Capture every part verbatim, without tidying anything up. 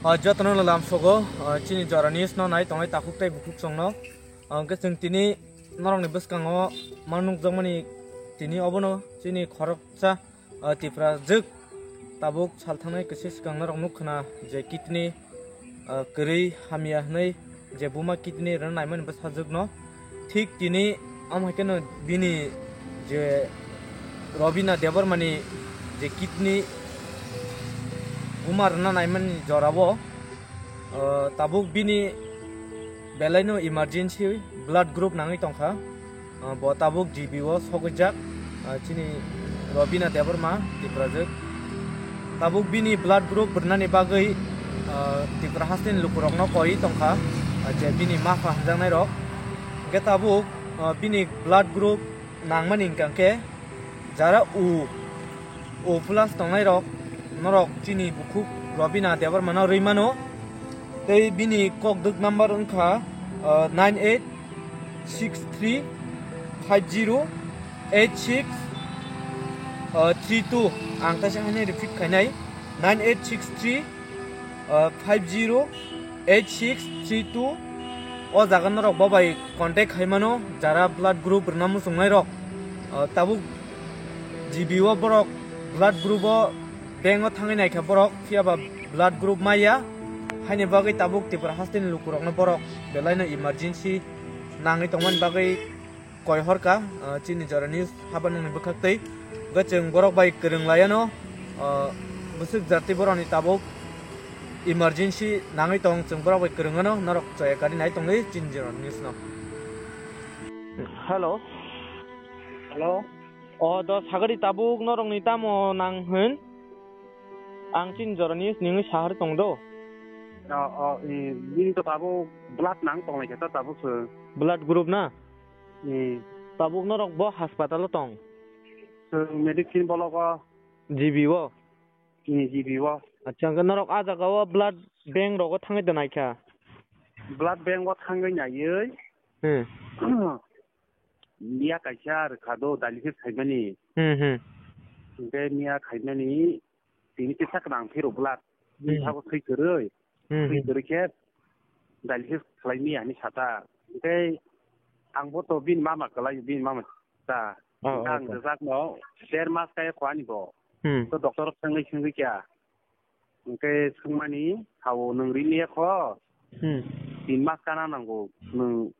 Ah, jotono no lamsogo, ah, chini jora news no nai tongnai takhuk tei bukhuk songno. Ah, hwnkhe chwng tini norokni bwskango ma nukjakmani tini obono chini khoroksa, ah, Tipra jwk tabuk sal thangnai kisa swkang norok nuk khna je kidney, ah, kwrwi hamya hwnwi je buma kidney rwna naimani bwsajwkno. Thik tini omo hai kheno bini je Robina Debbarmani je kidney buma rwna naimani jorao, ah, tabuk bini belaino emergency blood group nangwi tongkha. Ah, bo tabuk G B o sogwijak, ah, chini Robina Debbarma Tiprajwk. Tabuk bini blood group rwnani bagwi, ah, Tripura hasteni lukurokno koi tongkha, ah, je bini mapha hamjaknairok. Hwnkhe tabuk, ah, bini blood group nangmani hwnkha khe jara O, O plus tongnairok norok chini bukhuk Robina Debbarmano rwi mano. Tei bini kokdwk number wngkha, ah, nine eight six three five zero eight six three two. Ang kaisa haino repeat khainai, nine eight six three, ah, five zero eight six three two. O jaga norok bo bai contact khai mano, jara blood group rwna muchungnairok. Ah, tabuk G B o borok blood group o bank o thangwi naikha borok, phiya ba blood group maya. Haini bagwi tabuk Tripura hasteni lukurokno borok belaino emergency nangwi tongmani bagwi koi horka, ah, chini jora news haba nungni bwkhak tei. Hwnkhe chwng borok bai kwrwng laiano, ah, bwswk jati borokni tabuk emergency nangwi tong, chwng borok bai kwrwng ano norok chaya kari nai tongwi chini jora news no. Hello. Hello. O do sagari tabuk norokni tamo nang hwn? Ang chini jora news ningwi sahar tong do. O, o, i, bini to tabuk blood nang tong lai khe ta tabuk se. Blood group na? Hmm. Tabuk norok bo hospital o tong? Chwng medicine bologo. G B o? Hmm, G B o. Acha, hwnkhe norok ah jaga o blood bank rogo thangwi da naikha? Blood bank o thangwi naiwi. Hmm. Miya kaisa rwkha do dialysis khaimani. Hmm, hmm. Hwnkhe miya khaimani tini kisa kwrang phiro blood. Hmm. Bini sago thwi kwrwi. Hmm, thwi hmm. Kwrwi khe dialysis khlai miya hinwi sata. Hwnkhe ang bo to bini mama kwlai, bini mama ta. Oh, hwnkhe oh, ang oh. Rwjakno der mas kaya kho ani bo. Hmm. To doctor swngwi swngwi kya. Hwnkhe swngmani, "Hao, nwng rini ya kho? Hmm. Tin mas kana nango, nwng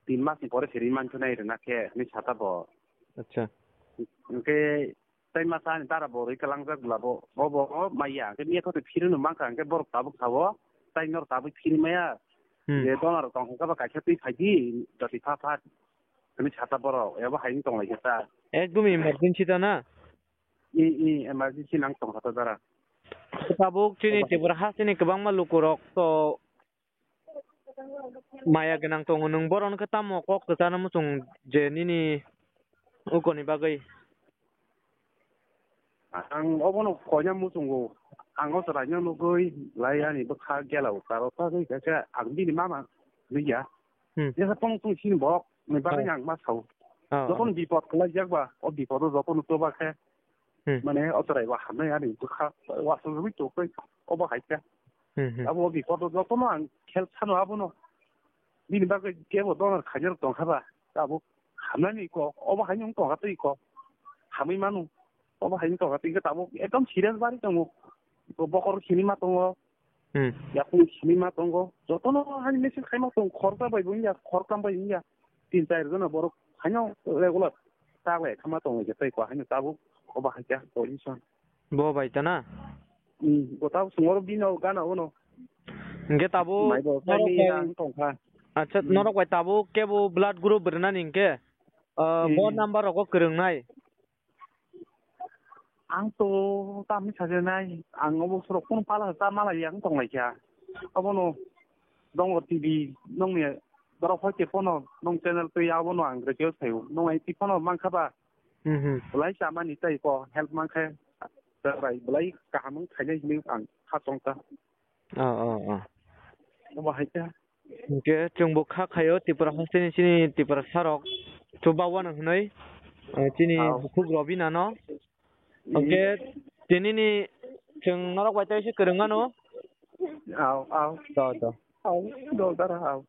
tin mas ni pore se ri manchunai rwna khe," hinwi sata bo. Acha. Hwnkhe tai masa ni dara bo rwi kalangjak bwla bo, bo, bo, bo maya, hwnkhe miya kho to phirino mankha, hwnkhe borok tabuk sao, tai norok tabuk phiri maya. Hmm. Je donor rok tong kha ba kaisa twi phai di, jati pha pha, hinwi sata borok, abo hai wng tong lai khe ta. Ekdom emergency ta na? I, i, emergency nang tong kha ta dara. Tabuk chini Tripura ha chini kwbangma lukurok to maya gwnang tongo, nwng bohrokno khe tamo kok kwchana muchung je nini ukoni bagwi? Ang obono koina muchungo, ang o chwraino nugwi lai ani bwkha gela o, karo tagwi khe ang bini mama nukya. Hmm. Jesa tong tong sini borok ni bagwi ang ma sao. Oh, jotono oh. Bipod kwlai jak ba, o bipodo jotono choba khe. Hmm. Mane o chwrai wa hamnai ani bwkha wa songwi tokoi obo hai khe. Hmm, hmm. Abo o bipodo jotono ang khel sano abono. Bini bagwi kebo donor khaijak tong kha ba. Abo hamnani ko, obo hai wng tong kha tei ko. Hamwi manu. Obo hai wng tong kha tei ko tabuk ekdom serious bari tongo. Bokor sini ma tongo. Hmm. Yakung simi ma tongo. Jotono hani message khaima tong, khoroksa bai bo wngya, khoroktham bai wngya. Tin char jona borok haino regular taklai khama tong je tei ko haino tabuk obo hai kha position. Bo bai ta na? Hmm, bo tabuk songoro bino gana ono. Hingke tabuk Mai bo norok sai bai, ang tong kha. Acha, hmm. Norok bai tabuk kebo blood group rwnani hingke, ah, hmm. Bo number rogo kwrwngnai. Ang to tamni sajwnai, ang obo sorok phone pala ta malai ang tong lai kha. Obono dongo T V, nongni borok hoi te phone nong channel twi abono ang request khaio. Nong ai ti phone mankha ba? Hmm, hmm. Lai chamani tai ko help mankhe. Bai belai kaham wng khainai hinwi ang kha tong kha. Oh, oh, oh. Obo hai khe. Hingke chwngbo kha khaio Tripura hasteni chini Tiprasarok chuba wano hwnwi, eh, chini bukhuk Robina no. Hingke tinini chwng norok bai tei se kwrwng mano. Au, au. Do, do. Au, do, dara, au.